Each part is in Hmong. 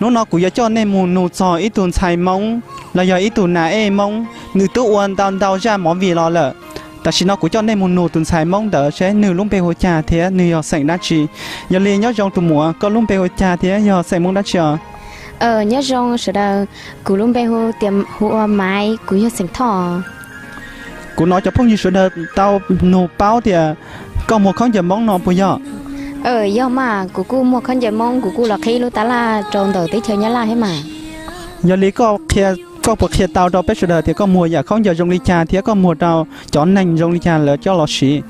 Hnub no kuv yuav coj nej mus nug txog ib tug ntxhais Hmoob los yog ib tug nas ej Hmoob, nws twb ua ntau ntau zaj movie los lawm. Tam sim no kuv coj nej mus nug tus ntxhais Hmoob ntawd seb nws lub npe hu cas thiab nws yog xeem dab tsi. Yog li nyob zoo tus muam, koj lub npe hu cas thiab yog xeem Hmoob dab tsi os? Nyob zoo sawv daws, kuv lub npe hu tias hu ua Maiv, kuv yog xeem Thoj. Kuv hnov cov phooj ywg sawv daws tau nug paub tias koj muag khaub ncaws Hmoob no puas yog? Yog mas, kuv kuj muag khaub ncaws Hmoob, kuv kuj los qhib lub tab laj rau ntawm teb chaws Nyab Laj thiab mas. Yog li koj puas qhia tau rau peb sawv daws tias koj muag yam khaub ncaws zoo li cas thiab koj muag rau cov neeg zoo li cas lawv coj los siv?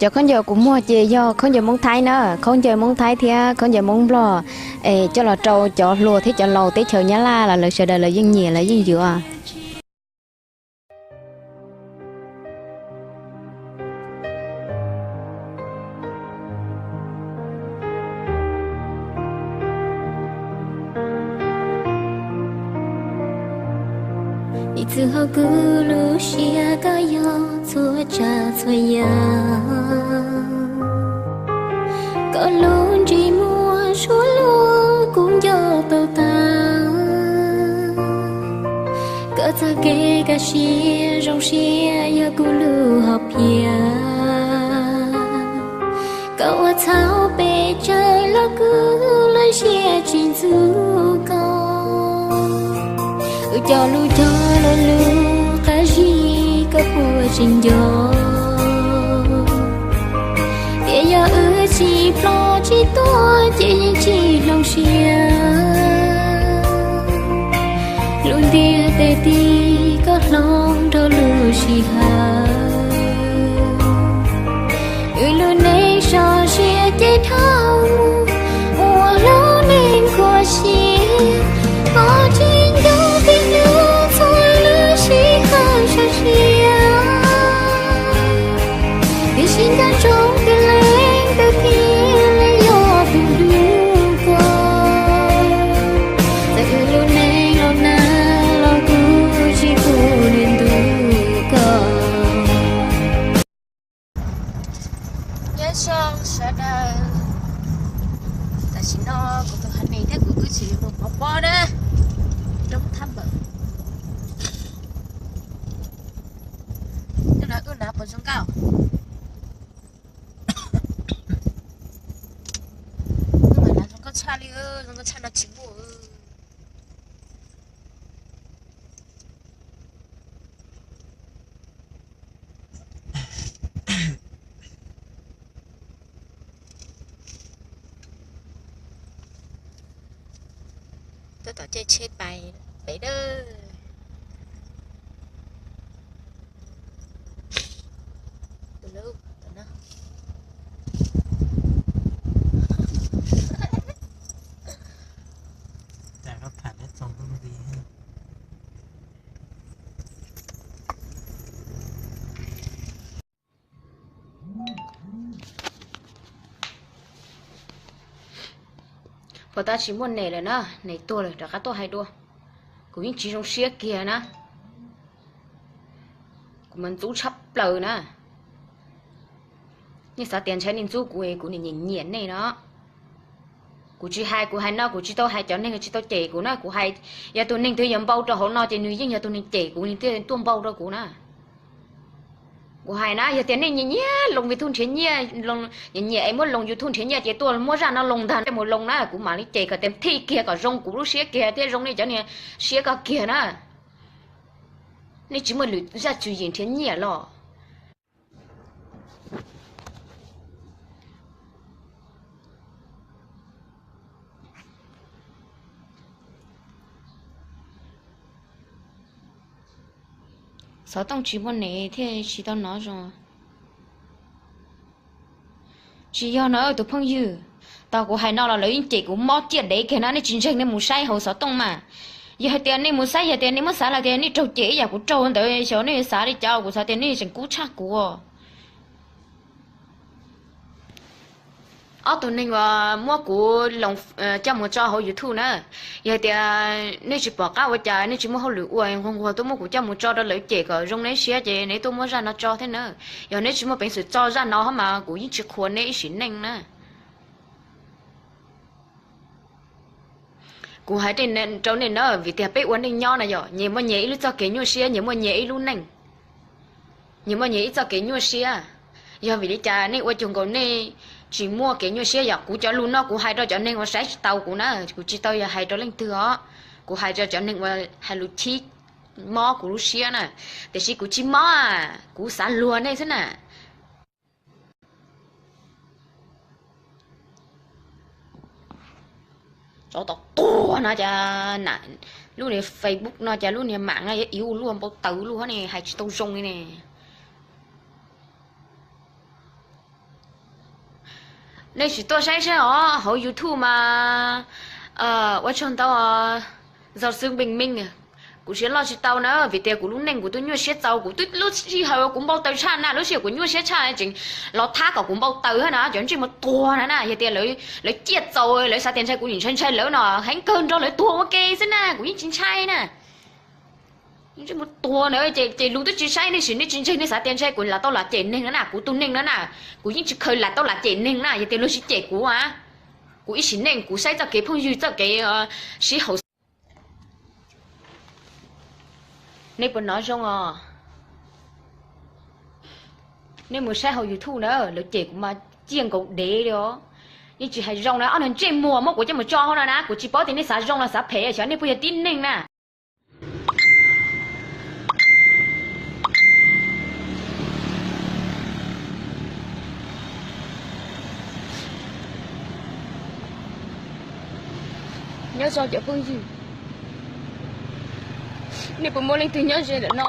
Cov khaub ncaws kuv muag ces yog khaub ncaws Hmoob Thaib na, khaub ncaws Hmoob Thaib thiab khaub ncaws Hmoob Nplog, es coj los rau cov hluas thiab cov laus teb chaws Nyab Laj los lawv sawv daws lawv yeej nyiam lawv yeej yuav. Ib txwm hauv kuv lub siab koj yog txhua tsav txhua yam. Koj lub ntsej muag suab lug kuv nco tau tag. Koj txoj kev kaj siab zoo siab yog kuv lub hom phiaj. Koj ua txhaum pes tsawg los kuv lub siab tsis ntxub koj. Wb cog lus cog lo lus qab zib koj puas tseem nco? Tias yog wb tsis ploj tsis tuag ces yeej tsis hloov siab. Lub ntiaj teb tig koj hloov dhau lub sij hawm. Wb lub neej sov siab ces dhau mus ua lub neej khuv siab. Koj tsis nco peb hnub txhua lub sij hawm sov siab. Tiam sis nco ntsoov tias leej twg thiaj li yog tus hlub koj. Txawm wb lub neej los nag los kuv tsis pub nws ntuas koj. Nyob zoo sawv daws, tam sim no kuv tus haiv neeg thiab kuv twb tsis mus pov pob na, roob thab npawm. Wb na, wb na puas zoo nkauj? Wb mas na zoo nkauj tshaj li, zoo nkauj tshaj no tsis muaj. Tab tom caij tsheb pais pem dawb. Puas tab tsis muaj nes lawm na, nes tuag lawm rov qab tuaj hais dua. Kuv yeej tsis zoo siab kiag na. Kuv mas ntxub tshaj plaws na. Nej xav tias ntshai nej ntxub kuv, kuv nim nyiam nyiam nej no. Kuv tsis hais, kuv hais no kuv tsis tau hais cov neeg tsis tau cem kuv na, kuv hais yog tus neeg twg yuav npau rau hauv no ces nws yeej yog tus neeg cem kuv, nws thiaj tuaj npau rau kuv na. Kuv hais na, yog tias nej nyiam nyiam Loos YouTube nrhiav nyiaj, nyiam nyiam es muab Loos YouTube nrhiav nyiaj ces tuaj muab zaj no Loos ntag, nej mus Loos na, kuv mam li cem kom tes thij kiag kom zoo kuv lub siab kiag thiab zoo nej cov niag siab ko kiag na. Nej tsis muaj lwm zaj tswv yim nrhiav nyiaj los? Xov tooj tsis muaj nes thiaj tsis tau nov zoo. Tsis yog no tus phooj ywg, tau kuv hais no los lawv yeej cem kuv mob ciaj dev kiag na, nej tsis ntseeg nej mus saib hauv xov tooj mas. Yog hais tias nej mus saib, yog tias nej muab xav los tias nej raug cem ib yam kuv raug ntawd, xyov nej xav li cas, kuv xav tias nej tseem kub tshaj kuv. Ob tug neeg uas muab kuv coj mus tso hauv YouTube na, yog tias nej tsis pom qab ua cas, nej tsis muaj hauj lwm ua, nquag nquag tuaj muab kuv coj mus tso rau lawv cem kom zoo nej siab ces nej tuaj muab zaj no tso thiab na. Yog nej tsis muaj peev xwm tso zaj no mas kuv yeej tsis qhuas nej ib sim neej na. Kuv hais rau nej na, vim tias peb ua neej nyob na yom, nyias muaj nyias ib lub txoj kev nyuaj siab, nyias muaj nyias ib lub neej, nyias muaj nyias ib txoj kev nyuaj siab. Yog vim li cas nej ua cuag nkaus nej tsis muaj kev nyuaj siab yom? Kuv cov lus no kuv hais rau cov neeg uas saib tsis tau kuv na, kuv tsis tau yog hais rau leej twg os. Kuv hais rau cov neeg uas hais lus chib mob kuv lub siab na, tiam sis kuv tsis mob, kuv xav luag nej xwb na. Tsov tom tuag no cas, lub niag Facebook no cas lub niag mam no yuav ua luaj npau taws luaj ne, hais tsis tau zoo li ne. Nej sim tuaj saib saib os, hauv YouTube mas ua tsaug ntau. Zos xwb npeej meej, kuv siab loj tsis tau na, vim tias kuv lub neej kuv twb nyuaj siab txaus, kuv twb lub sij hawm kuv npau taws tshaj na, lub sij hawm kuv nyuaj siab tshaj tseem los thab kom kuv npau taws thiab na, cov ntsej muag tuag na na, yog tias lawv ciaj txaus lawv xav tias ntshai kuv, nim ntshai ntshai lawv no heev kawg nrog lawv tuag ua ke xwb na, kuv yeej tsis ntshai na. Ntsej muag tuag na, ces lus twb tsis saib nej sim, nej tsis ntseeg, nej xav tias ntshai kuv lam tau lam cem neeg na na, kuv tus neeg na na, kuv yeej tsis khaws lam tau lam cem neeg na, yog tias luag tsis cem kuv a, kuv ib sim neej kuv saib txoj kev phooj ywg txoj kev sib haum. Nej puas hnov zoo os? Nej mus saib hauv YouTube na, lawv cem kuv mas ciaj nkaus dev li os. Yeej tsis hais zoo na, ob niag ntsej muag muab kuv coj mus tso hauv no na, kuv tsis paub tias nej xav zoo los xav phem, xyov nej puas yog tib neeg na. Nyob zoo cov phooj ywg, nej puas muaj leej twg nyob ze ntawm no?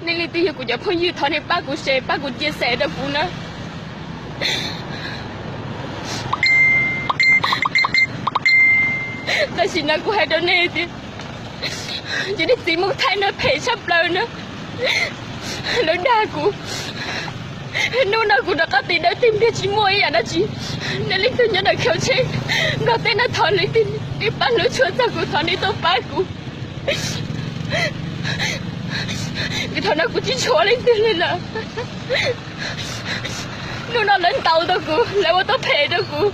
Nej leej twg yog kuv cov phooj ywg thov nej pab kuv share, pab kuv chia sẻ rau kuv na. Tam sim no kuv hais rau nej tias, ces nej txiv Muas Thaib no phem tshaj plaws na. Lawv dag kuv, hnub no kuv rov qab tig dawb tig npliag tsis muaj ib yam dab tsi. Nej leej twg nyob ntawm khaus tsheb Nplog teb no thov leej twg nej pab hlub tshua txog kuv, thov nej tuaj pab kuv. Vim thaum no kuv tsis tshuav leej twg li lawm. Hnub no lawv ntaus tau kuv, lawv ua tau phem rau kuv.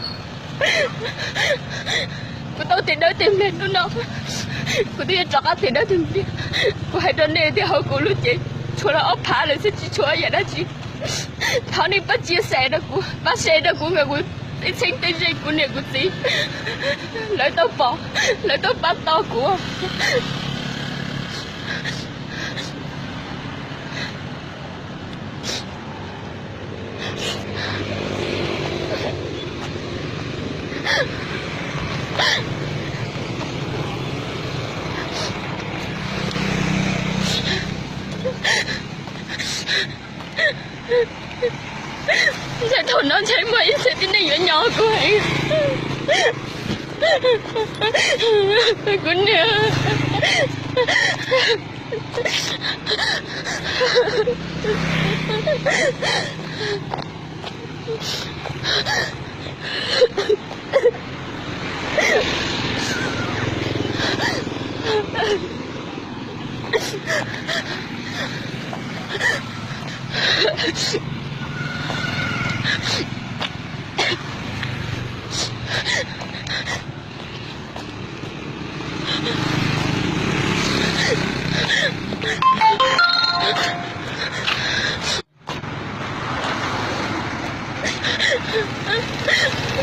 Kuv tau tig dawb tig npliag hnub no, kuv twb yuav rov qab tig dawb tig npliag. Kuv hais rau nej tias hauv kuv lub cev tshuav los ob phav lawm xwb, tsis tshuav yam dab tsi. Thov nej pab chia sẻ rau kuv, pab share rau kuv, kom kuv tej txheeb tej ze, kuv niam kuv txiv lawv tau pom, lawv tau pab tau kuv. Ntshai thaum no ntshai muaj ib txhia tib neeg yuav nyo kuv heev. Kuv niam.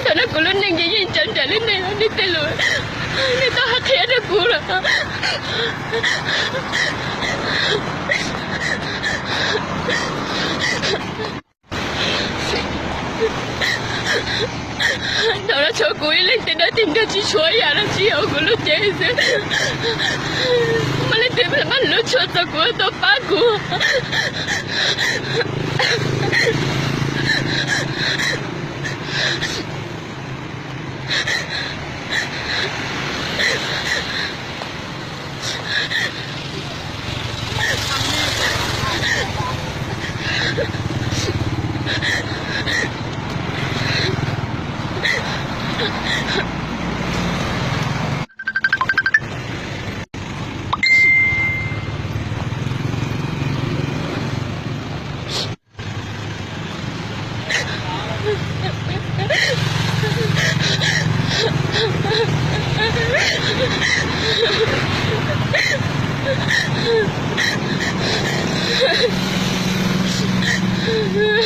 Thaum no kuv lub neej ces yeej tsawv nraim li nej, nej tej lus nej tau hais qhia rau kuv lawm. Thaum no tshuav kuv ib leeg tig dawb tig npliag, tsis tshuav yam dab tsi hauv kuv lub cev xwb. Muaj leej twg pab hlub tshua txog kuv, tuaj pab kuv.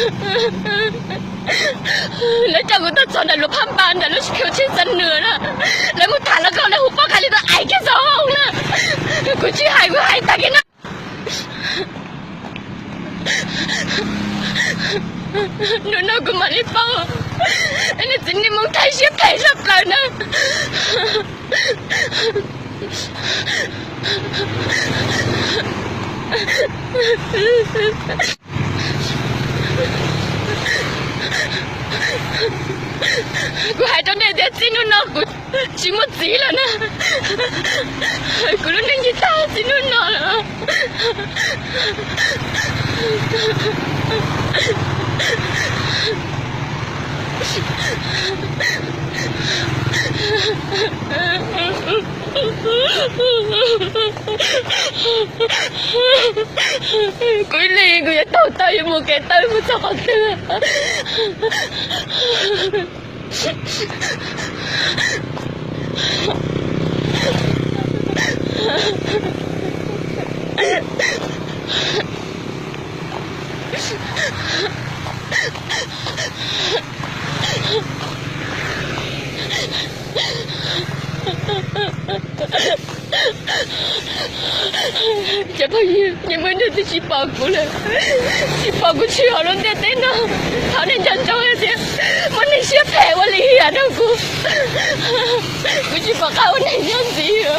Lawv coj kuv tuaj txog ntawm lub phab npa ntawm lub khw tsheb xab nws na, lawv mus tham los koj lawv hu pob qha li tau ais kiag xov hauv na. Kuv tsis hais kuv hais tag kiag na. Hnub no kuv mam li paub, niag txiv neej Hmoob Thaib siab phem zaj plaws na. Kuv hais rau nej tias txij hnub no kuv tsis muaj txiv lawm na. Kuv lub neej tsis tag txij hnub no lawm. Kuv ib leeg kuv yuav taug taw yuav mus kev taw mus txog qhov twg. Cov phooj ywg, muaj ib tug twb tsis pom kuv lawm, tsis pom kuv tshwm hauv lub ntiaj teb no. Thov nej nco ntsoov tias muaj neeg siab phem ua li yam rau kuv. Kuv tsis pom qab ua neeg nyob ntxiv.